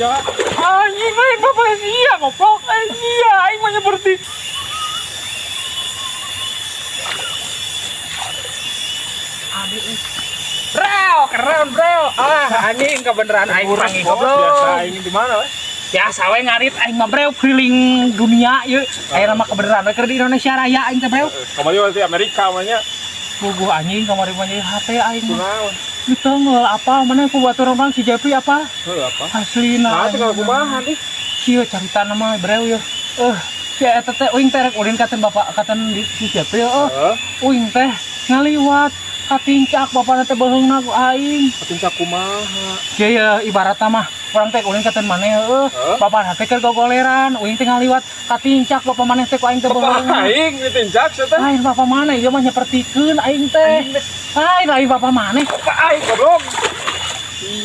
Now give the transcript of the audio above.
Sia. Anjing, lain bapak sia, goblok. Sia, aing mah nyeperti. Breo, keren breo. Ah, anjing, kebenaran aing panggil, goblok. Biasa aing di mana we? Biasa we ngarit aing mah, breo, keliling dunia ieu. Ayeuna mah kebenaran we keur di Indonesia Raya aing teh, breo. Kamari waktu di Amerika mah nya. Puguh, anjing, kamari mah jadi hate aing mah. Kunaon? Ditenggel apa mana ku batur orang si Jepri apa? Heuh, apa? Aslina. Nah, tinggal kumaha nih? Kieu carita nama, breo, ya. Eh, si eta teh uing teh rek ulin katen bapak katen di si Jepri eh. Heeh. Uing teh ngaliwat katincak bapana teh beheungna ku aing. Katincak kumaha? Kieu ya, ibaratna mah urang teh ulin katen maneh heueuh. Heuh? Bapak teh keur gogoleran, uing teh ngaliwat katincak bapak maneh teh ku aing teh Bapak beheungna. aing ditincak sia teh. Lain bapak maneh, ieu mah nyepertikeun aing teh. Lain, lain bapak maneh. Bapak aing, goblok. Iya.